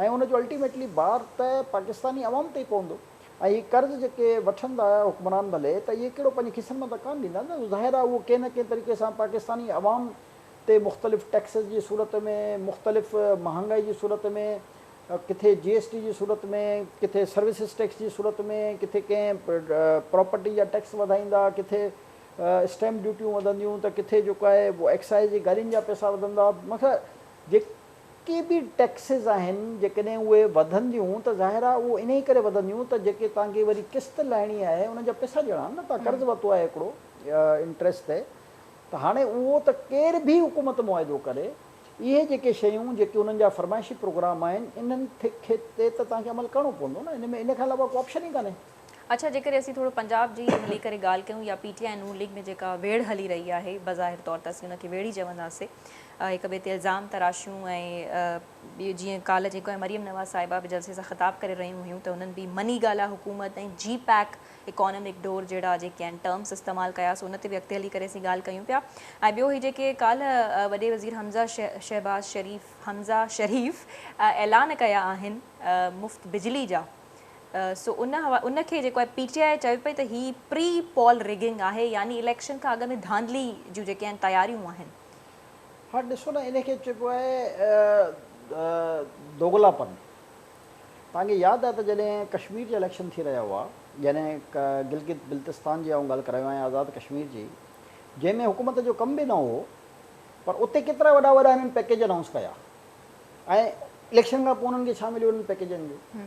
۽ ان جو الٽيميٽلي بار ته پاڪستاني عوام تي ئي پوندو ۽ هي قرض جيڪي وٺندا حڪمران ڀلي ته اهي ڪهڙو پنهنجي کيسن مان ته ڪانه ڏيندا نه ظاهر آهي اهو ڪنهن نه ڪنهن طريقي سان پاڪستاني عوام تي مختلف ٽيڪسز جي صورت ۾ مختلف مهانگائي جي صورت ۾ ڪٿي جي ايس ٽي جي صورت ۾، ڪٿي سروسز ٽيڪس جي صورت ۾، ڪٿي ڪنهن پراپرٽي جا ٽيڪس وڌائيندا، ڪٿي اسٽيمپ ڊيوٽيون وڌنديون ته ڪٿي جيڪو آهي ايڪسائيز جي گاڏين جا پئسا وڌندا. مطلب جيڪي به ٽيڪسز آهن جيڪڏهن اهي وڌنديون ته ظاهر آهي اهو انهي ڪري وڌنديون ته جيڪي توهان کي وري قسط لاهڻي آهي انهن جا پئسا ڏيڻا آهن نه، توهان قرض ورتو آهي هڪڙو انٽريسٽ تي. ته هاڻي اهو ته ڪير به حڪومت معاهدو ڪري اهي جيڪي شيون جيڪي انهن جا فرمائشي پروگرام آهن انهن کي تي ته توهان کي عمل ڪرڻو پوندو نه ان ۾ ان کان علاوه ڪو آپشن ئي ڪانهي. اڇا جيڪڏهن اسين ٿورو پنجاب جي هلي ڪري ڳالهه ڪيون يا پي ٽي آء ۽ نون ليگ ۾ جيڪا ويڙهه هلي رهي آهي بظاهر طور ته اسين ان کي ويڙهه ئي چونداسين هڪ ٻئي تي الزام تراشيون ۽ ٻيو جيئن ڪالهه جيڪو آهي مريم نواز صاحبه به جلسي سان خطاب ڪري رهيون هيون ته انهن به مني گالا حڪومت ۽ جي پيڪ اڪانامڪ ڊور جهڙا جيڪي آهن ٽرمس استعمال ڪيا سو ان تي به اڳتي هلي ڪري اسين ڳالهه ڪيون پيا ۽ ٻيو هي جيڪي ڪالهه وڏي وزير حمزه شهباز شريف حمزه شريف اعلان ڪيا آهن مفت بجلي جا سو ان ان کي جيڪو آهي پي ٽي آء چوي پئي ته هي پري پول رگنگ آهي يعني اليڪشن کان اڳ ۾ ڌانڌلي جون جيڪي آهن تياريون آهن. ها ڏسو نه ان کي چئبو آهي دوغلاپن. توهان کي ياد آهي ته جڏهن ڪشمير جا اليڪشن ٿي رهيا هئا يعني گلگت بلتستان جي آئون ڳالهه ڪرايو آهيان آزاد ڪشمير جي جنهن ۾ حڪومت جو ڪم به نه هو پر اتي ڪيترا وڏا وڏا هنن پيڪيج انائونس ڪيا ۽ اليڪشن کان پوء انهن کي ڇا مليو انهن پيڪيجن جو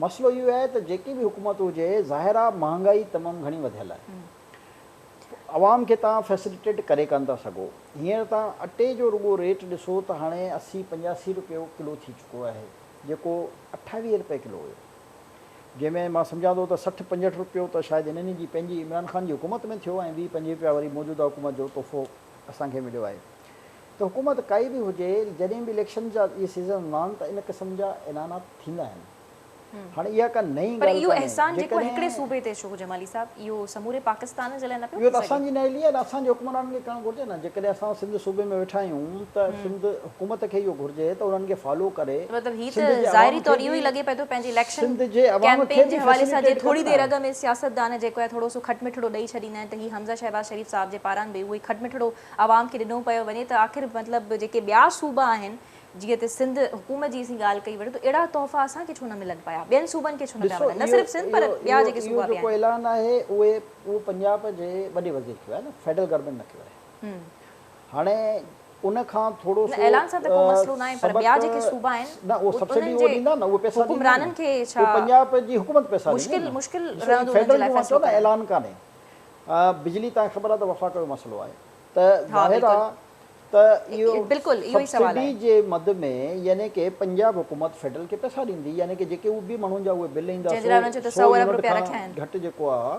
مسئلو اهو آهي ته جيڪي به حڪومت هجي ظاهر آهي مهانگائي تمام گهڻي وڌيل آهي عوام کي توهان فيسليٽيٽ ڪري ڪانه ٿا سگهو. هينئر توهان اٽي جو رڳو ريٽ ڏسو ته هاڻي 80 85 روپيو ڪلو ٿي چڪو آهي جيڪو 28 روپيه ڪلو هيو جنهن ۾ مان سمجهان ٿو ته 60 65 روپيو ته شايد انهن جي پنهنجي عمران خان جي حڪومت ۾ ٿيو ۽ 20 25 روپيا وري موجوده حڪومت جو تحفو اسان کي مليو آهي ته حڪومت ڪائي به هجي جڏهن به اليڪشن جا اهي سيزن هوندا آهن ته ان قسم جا اعلانات ٿيندا آهن. هاڻي اها ڪا نئين پر ڳالهه اهو ڪانهي، احسان جيڪو هڪڙي جيڪڏهن. صوبي تي ڇو جمالي صاحب، اهو سموري پاڪستان جي لاء نه پيو اهو ٿي ته سگهي. اسان جي نااهلي آهي نه، اسان جي حڪمرانن کي ڪرڻ گهرجي نه، جيڪڏهن اسان سنڌ صوبي ۾ ويٺا آهيون ته سنڌ حڪومت کي اهو گهرجي ته انهن کي فالو ڪري مطلب هي سنڌ ته جي عوام ظاهري کي طور اهو ئي به لڳي پئي ٿو پنهنجي اليڪشن سنڌ جي عوام کي ڪيمپين جي به حوالي سان جي فيسليٽيٽ ٿوري ڪن دير نه. اڳ ۾ سياستدان جيڪو آهي ٿورو سو کٽ مٺڙو ڏئي ڇڏيندا آهن ته هي حمزه شهباز شريف صاحب جي پاران به اهو ئي کٽ مٺڙو عوام کي ڏنو پيو وڃي ته آخر مطلب جيڪي ٻيا صوبا آهن جيئن ته سنڌ حڪومت جي اسين ڳالهه ڪئي وڃي ته اهڙا تحفا اسان کي ڇو نه ملن پيا، ٻين صوبن کي ڇو نه پيا ڏسو ملن، نه اهو صرف سنڌ پر اهو ٻيا اهو جيڪي اهو صوبا به جيڪو آهن. اعلان آهي اهي اهو پنجاب جي وڏي وزير ڪيو آهي نه فيڊرل گورنمينٽ نه ڪيو آهي هاڻي ان کان ٿورو نه سو اعلان سان ته ڪو مسئلو ناهي پر سبق ٻيا جيڪي صوبا آهن نه اهو سبسڊي انهن اهو جي ڏيندا نه اهي پئسا ڏيندا نه حڪمرانن کي اهو ڇا پنجاب جي حڪومت پئسا ڏيندي مشڪل نه مشڪل ڏسو هي رهندو انهن جي فيڊرل لاء جو مان فيصلو چيو نه ڪرڻ. اعلان ڪانهي بجلي توهان کي خبر آهي ته وفاق جو مسئلو آهي ته ها ظاهر بلڪل آهي ته اهو بلڪل اهو ئي سوال سبسڊي آهي. جي مد ۾ يعني ڪي پنجاب حڪومت فيڊرل کي پئسا ڏيندي يعني ڪي جيڪي اهي به ماڻهن جا اهي بل ايندا جنهن جي لاء انهن چيو ته سو سئو ارب يونٽ روپيا کان رکيا آهن. گهٽ جيڪو آ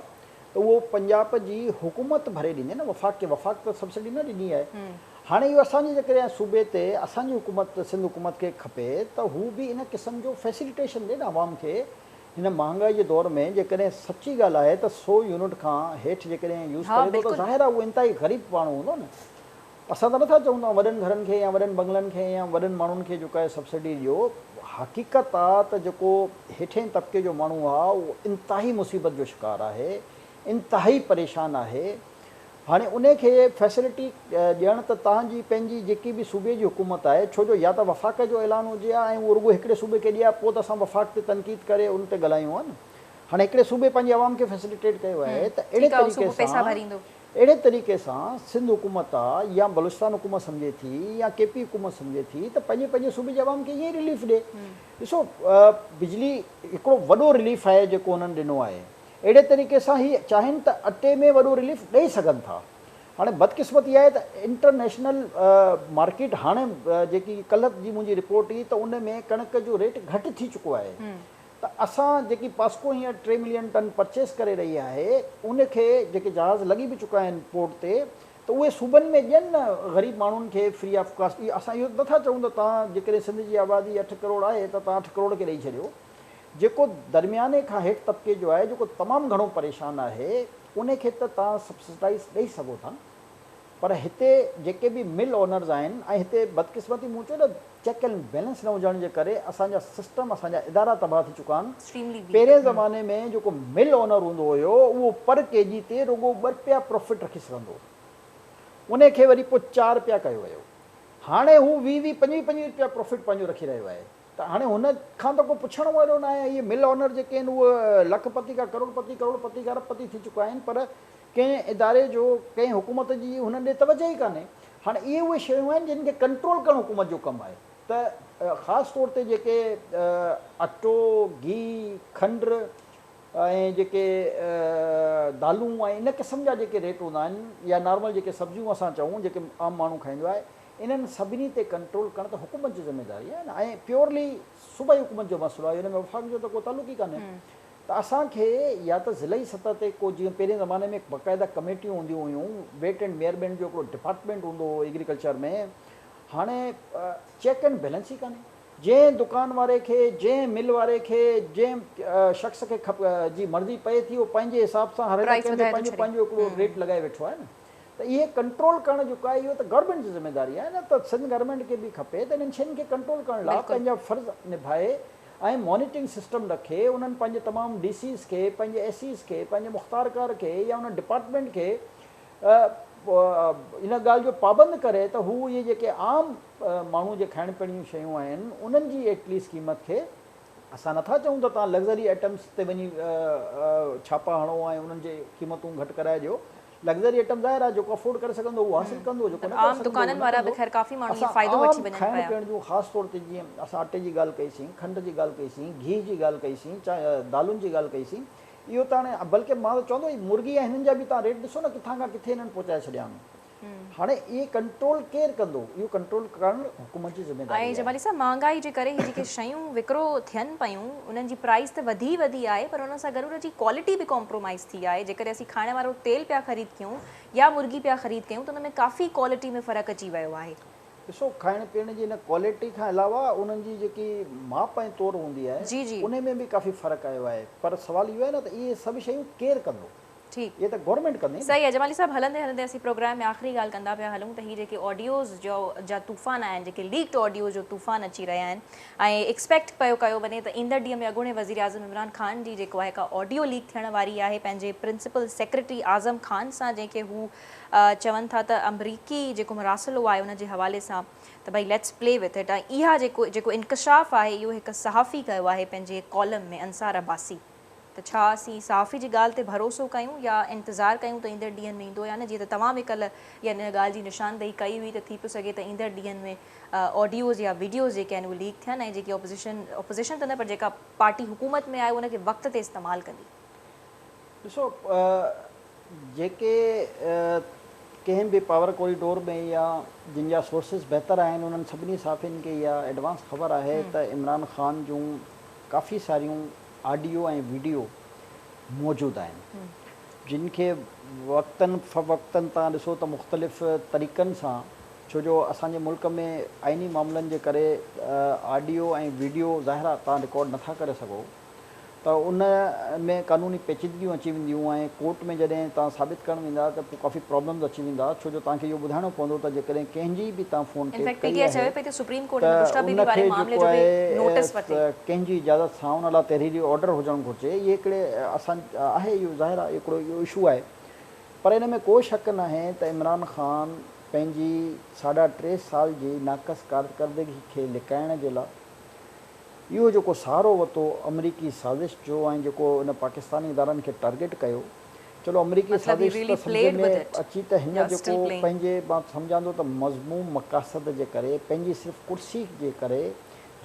ته اهو پنجاب جي حڪومت ڀري ڏيندي نه وفاق کي وفاق ته سبسڊي نه ڏني آهي هاڻي اهو اسان جي جيڪڏهن صوبي تي اسان جي حڪومت سنڌ حڪومت کي کپي ته هو به ان قسم جو فيسليٽيشن ڏي نه عوام کي هن مهانگائي جي دور ۾ جيڪڏهن سچي ڳالهه آهي ته سو يونٽ کان هيٺ جيڪڏهن يوز ها ڪري ٿو ته بلڪل. ظاهر آهي اهو انتهائي غريب ماڻهو هوندو نه اسان ته نٿا چئون توهان وڏن گهرن کي يا وڏن بنگلن کي يا وڏن ماڻهن کي جيڪو آهي سبسڊي ڏيو حقيقت آ ته جيڪو هيٺين طبقي جو ماڻهو آ اهو انتهائي مصيبت جو شڪار آهي انتهائي پريشان آهي هاڻي انهي کي فيسلٽي ڏيڻ ته توهان جي پنهنجي جيڪي به صوبي جي حڪومت آهي ڇو جو يا ته وفاق جو اعلان هجي ها ۽ اهو رڳو هڪڙي صوبي کي ڏي ها پوء ته اسان وفاق تي تنقيد ڪري ان تي ڳالهايون ها نه هاڻي هڪڙي صوبي پنهنجي عوام کي فيسليٽيٽ ڪيو آهي ته اهڙي ٺيڪ آ اهو طريقي صوبو پئسا سان ڀريندو. اهڙي طريقي سان سنڌ حڪومت آ يا بلوچستان حڪومت سمجهي ٿي يا ڪي پي حڪومت سمجهي ٿي ته پنهنجي پنهنجي صوبي جي عوام کي ائين ئي رليف ڏي. ڏسو بجلي هڪڙو وڏو رليف آهي جيڪو هنن ڏنو آهي. اهڙي طريقي سان هي چاهين ته اٽي ۾ وڏو رليف ڏئي سگهن ٿا. هاڻي بدقسمتي اها آهي ته انٽرنيشنل مارڪيٽ هاڻي جيڪي ڪلهه جي منهنجي رپورٽ هئي ته ان ۾ ڪڻڪ جو ريٽ گهٽ ٿي چڪو آهي. ته اسان جيڪي پاسڪو هينئر ٽي ملين ٽن پرچيس ڪري رهي آهي ان کي جيڪي جهاز لڳي به چڪا آهن پورٽ تي ته اهي صوبن ۾ ڏين نه غريب ماڻهن کي فري آف ڪاسٽ اهو اسان اهو نٿا چئون ته توهان جيڪڏهن سنڌ جي آبادي اٺ ڪروڙ آهي ته توهان اٺ ڪروڙ کي ڏئي ڇڏيو جيڪو درمياني کان هيٺ طبقي جو آهي جيڪو تمام گهڻو پريشان آهي ان کي ته توهان سبسڊائيز ڏئي سگهو ٿا نه پر هتي جيڪي به مل اونرز آهن ۽ هتي بدقسمتي مون چيو نه چيڪ اينڊ بيلنس نه هجڻ جي ڪري اسان جا سسٽم اسان جا ادارا تباهه ٿي چڪا آهن. Extremely weak. پهرين زماني ۾ جيڪو مل اونر هوندو هيو اهو پر ڪي جي تي رڳو ٻه رپيا پروفٽ رکي سگهندو هو انهي کي وري پوء چار رپيا ڪيو ويو هاڻي هو ويهه ويهه پنجويهه پنجويهه رپيا پروفٽ پنهنجو رکي رهيو آهي ته هاڻي هن کان ته ڪو پڇڻ وارو ناهي اهي مل اونر جيڪي آهن اهي لک پتي کان ڪروڙ پتي ڪروڙ پتي کان ارب پتي ٿي چڪا آهن پر ڪنهن اداري جو ڪنهن حڪومت جي هنن ڏي توجهه ئي ڪانهي هاڻي اهي اهي شيون آهن جن کي ڪنٽرول ڪرڻ حڪومت جو ڪم آهي ته خاص طور تي جيڪي اٽو گيهه کنڊ ۽ جيڪي دالون ۽ ان قسم جا جيڪي ريٽ هوندا آهن يا نارمل جيڪي سبزيون اسان چئون جيڪي عام ماڻهو کائيندو آهي انهن سڀني تي ڪنٽرول ڪرڻ ته حڪومت جي ذميواري آهي نه ۽ پيورلي صوبائي حڪومت جو مسئلو آهي ان ۾ وفاق جو ته ڪو تعلق ئي ڪانهي ته اسان کي يا ته ضلعي سطح تي ڪو جيئن پهرين زماني ۾ باقاعده ڪميٽيون هونديون هيون ويٽ اينڊ ميئرمينٽ جو هڪڙو ڊپارٽمينٽ هوندو هو ايگريڪلچر ۾ هاڻي چيڪ اينڊ بيلنس ئي ڪانهي جنهن دڪان واري کي، جنهن مل واري کي، جنهن شخص کي کپ جي مرضي پئي ٿي اهو پنهنجي حساب سان هر پرائس علائقي ۾ وڌائي ٿو پنهنجو ڇڏي. پنهنجو هڪڙو ريٽ لڳائي ويٺو آهي نه ته اهي ڪنٽرول ڪرڻ جيڪو آهي اهو ته گورنمينٽ جي ذميواري آهي نه ته سنڌ گورنمينٽ کي به کپي ته انهن شين کي ڪنٽرول ڪرڻ لاء بلڪل. پنهنجا فرض نڀائي ۽ مانيٽرنگ سسٽم رکي انهن پنهنجي تمام ڊي سيز کي پنهنجي ايس سيز کي پنهنجي مختارڪار کي يا ان ڊپارٽمينٽ کي ان ڳالهه جو پابند ڪري ته هو اهي جيڪي عام ماڻهو جي کائڻ پيئڻ جون شيون آهن انهن جي ايٽ ليسٽ قيمت کي اسان نٿا چئون ته توهان لگزري آئٽمس تي وڃي ڇاپا هڻو ۽ انهن جي قيمتون گهٽ ڪرائي ڏيو لگزري آئٽم ظاهر آهي جيڪو افورڊ ڪري سگهندو اهو حاصل ڪندو جيڪو نه ڪري عام سگهندو اهو دڪانن نه وارا به ڪندو خير ڪافي ماڻهو ائين اسان فائدو وٺي عام وڃن کائڻ پيا. پيئڻ جون خاص طور تي جيئن اسان اٽي جي ڳالهه ڪئي سين کنڊ جي ڳالهه ڪئي سين گيهه جي ڳالهه ڪئي سين دالن جي ڳالهه ڪئي سين اهو ته هاڻي بلڪه مان ته چوندو هي مرغي ۽ هنن جا به توهان ريٽ ڏسو نه ڪٿان کان ڪٿي هنن پهچائي ڇڏيا آهن. هاڻي اهي ڪنٽرول ڪير ڪندو؟ اهو ڪنٽرول ڪرڻ حڪومت جي ذميواري ۽ آهي. جمالي صاحب مهانگائي جي ڪري هي جيڪي شيون وڪرو ٿين پيون انهن جي پرائس ته وڌي ئي وڌي آهي پر ان سان گڏ ان جي ڪوالٽي به ڪمپرومائز ٿي آهي جيڪڏهن اسين کائڻ وارو تيل پيا خريد ڪيون يا مرغي پيا خريد ڪيون ته ان ۾ ڪافي ڪوالٽي ۾ فرق اچي ويو آهي. ڏسو کائڻ پيئڻ جي ان ڪوالٽي کان علاوه انهن جي جيڪي ماپ ۽ تور هوندي آهي جي جي. انهي ۾ به ڪافي فرق آيو آهي پر سوال اهو آهي نه ته اهي سڀ شيون ڪير ڪندو؟ ٺيڪ. اهي ته گورنمينٽ ڪندي نه. صحيح آهي جمالي صاحب هلندي هلندي اسين پروگرام ۾ آخري ڳالهه ڪندا پيا هلون ته هي جيڪي آڊيوز جو جا طوفان آهن جيڪي ليڪڊ آڊيوز جو طوفان اچي رهيا آهن ۽ ايڪسپيڪٽ پيو ڪيو وڃي ته ايندڙ ڏينهن ۾ اڳوڻي وزيراعظم عمران خان جي جيڪو آهي ڪا آڊيو ليڪ ٿيڻ واري آهي پنهنجي پرنسپل سيڪريٽري اعظم خان سان جنهن کي هو چون ٿا ته آمريڪي جيڪو مراسلو آهي ان جي حوالي سان ته ڀئي ليٽس پلي وٿ it ۽ اها جيڪو جيڪو انڪشاف آهي اهو هڪ صحافي ڪيو آهي پنهنجي ڪالم ۾ انصار عباسي ته ڇا اسين صحافي جي ڳالهه تي ڀروسو ڪيون يا انتظار ڪيون ته ايندڙ ڏينهن ۾ ايندو يا نه جيئن ته توهان به ڪلهه يا ان ڳالهه جي نشاندهي ڪئي هئي ته ٿي پيو سگهي ته ايندڙ ڏينهن ۾ آڊيوز يا وڊيوز جيڪي آهن اهي ليڪ ٿين ۽ جيڪي اپوزيشن اپوزيشن ته نه پر جيڪا پارٽي حڪومت ۾ آهي ان کي وقت تي استعمال ڪندي. ڏسو جيڪي ڪنهن به پاور ڪوريڊور ۾ يا جن جا سورسز بهتر آهن انهن سڀني صحافين کي اها ايڊوانس خبر آهي ته عمران خان جون ڪافي ساريون آڊيو ۽ وڊيو موجود آهن جن کي وقتن فوقتن تان ڏسو ته مختلف طريقن سان ڇو جو اسان جي ملڪ ۾ آئيني معاملن جي ڪري آڊيو ۽ وڊيو ظاهر آهي تان رڪارڊ نٿا ڪري سگهو ته ان ۾ قانوني پيچيدگيون اچي وينديون ۽ ڪورٽ ۾ جڏهن توهان ثابت ڪرڻ ويندا ته پوء ڪافي پرابلمز اچي ويندا ڇو جو توهان کي اهو ٻڌائڻو پوندو ته جيڪڏهن ڪنهن جي به توهان فون ان ٽيپ فيڪٽ پي ڪئي ٽي آء آهي چوي پئي ته سپريم ڪورٽ ته هن بشريٰ ان بيبي واري کي معاملي جيڪو جو به نوٽس آهي ورتي. ته ڪنهن جي اجازت سان ان لاء تحريري آرڊر هجڻ گهرجي اهي هڪڙي اسان آهي اهو ظاهر آهي هڪڙو اهو اشو آهي پر ان ۾ ڪو شڪ ناهي ته عمران خان پنهنجي ساڍا ٽي سال جي ناقص ڪارڪردگي کي لڪائڻ جي لاء اهو جيڪو سهارو ورتو آمريڪي سازش جو ۽ جيڪو ان پاڪستاني ادارن کي ٽارگيٽ ڪيو چلو آمريڪي مطلب هي سازش ريلي ته سمجهه پليڊ ۾ ود it اچي ته هن يا جيڪو اسٽل پليئنگ. پنهنجي مان سمجهان ٿو ته مذموم مقاصد جي ڪري پنهنجي صرف ڪرسي جي ڪري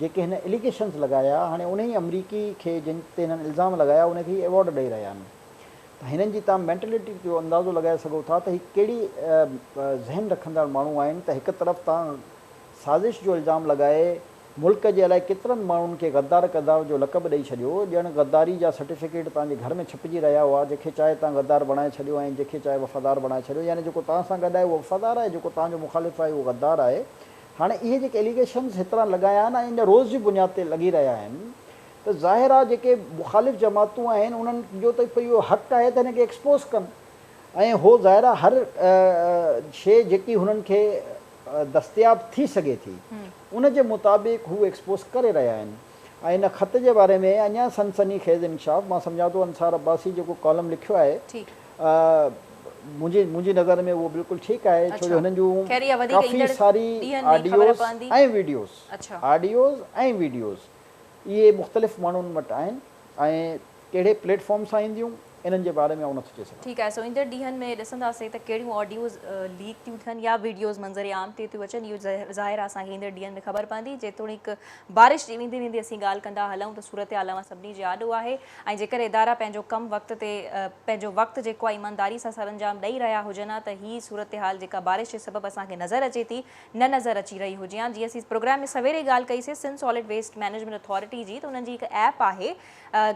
جيڪي هن اليگيشنز لڳايا هاڻي انهي آمريڪي کي جن تي هنن الزام لڳايا ان کي هي ايوارڊ ڏئي رهيا آهن ته هنن جي توهان مينٽلٽي جو اندازو لڳائي سگهو ٿا ته هي ڪهڙي ذهن رکندڙ ماڻهو آهن ته هڪ طرف توهان سازش جو الزام لڳائي ملڪ جي الائي ڪيترن ماڻهن کي غدار ڪدار جو لقب ڏئي ڇڏيو، ڄڻ غداري جا سرٽيفڪيٽ توهان جي گهر ۾ ڇپجي رهيا هئا، جنهن کي چاهي توهان غدار بڻائي ڇڏيو ۽ جنهن کي چاهي وفادار بڻائي ڇڏيو، يعني جيڪو توهان سان گڏ آهي اهو وفادار آهي، جيڪو توهان جو مخالف آهي اهو غدار آهي. هاڻي اهي جيڪي اليگيشنز هيترا لڳايا آهن ۽ اڃا روز جي بنياد تي لڳي رهيا آهن ته ظاهر آهي جيڪي مخالف جماعتون آهن انهن جو ته اهو حق آهي ته هن کي ايڪسپوز ڪن ۽ هو ظاهر آهي هر شيء جيڪي هنن کي دستياب ٿي سگهي ٿي ان جي مطابق هو ايڪسپوز ڪري رهيا آهن ۽ ان خط جي باري ۾ اڃا سنسني خيز انڪشاف مان سمجهان ٿو انصار عباسي جيڪو ڪالم لکيو آهي منهنجي منهنجي نظر ۾ اهو بلڪل ٺيڪ آهي ڇو جو هنن جون خير اها وڌيڪ ڪافي ايندڙ ساري ڏينهن ۾ خبر آڊيوز پوندي. ۽ وڊيوز آڊيوز ۽ وڊيوز اهي مختلف ماڻهن وٽ آهن ۽ ڪهڙي پليٽ فارم سان اينديون انهن جي باري ۾ آئون نٿو چئي سگهان. ٺيڪ آهي سو ايندڙ ڏينهن ۾ ڏسنداسين ته ڪهڙيون آڊيوز ليڪ ٿيون ٿين يا ويڊيوز منظر عام تي ٿيون اچن اهو ظاهر آهي اسان کي ايندڙ ڏينهن ۾ خبر پوندي جيتوڻيڪ بارش جي ويندي ويندي اسين ڳالهه ڪندا هلون ته صورتحال اوهان سڀني جي آڏو آهي ۽ جيڪڏهن ادارا پنهنجو ڪم وقت تي پنهنجو وقت جيڪو آهي ايمانداري سان سرانجام ڏئي رهيا هجن ها ته هي صورتحال جيڪا بارش جي سبب اسان کي نظر اچي ٿي نه نظر اچي رهي هجي ها جيئن اسين پروگرام ۾ سوير ئي ڳالهه ڪئي سي Sindh solid waste management authority جي ته انهن جي هڪ ايپ آهي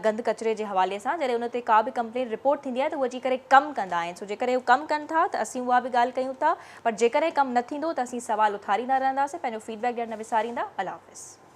گند ڪچري جي حوالي سان جڏهن ان تي ڪا به ڪمپلين رپورٽ ٿيندي آهي ته هو اچي ڪري ڪم ڪندا آهن سو جيڪڏهن هو ڪم ڪن ٿا ته اسين اها به ڳالهه ڪيون ٿا پر جيڪڏهن ڪم نه ٿيندو ته اسين سوال اٿاريندا رهنداسين پنهنجو فيڊ بيڪ ڏيڻ نه وساريندا الله حافظ.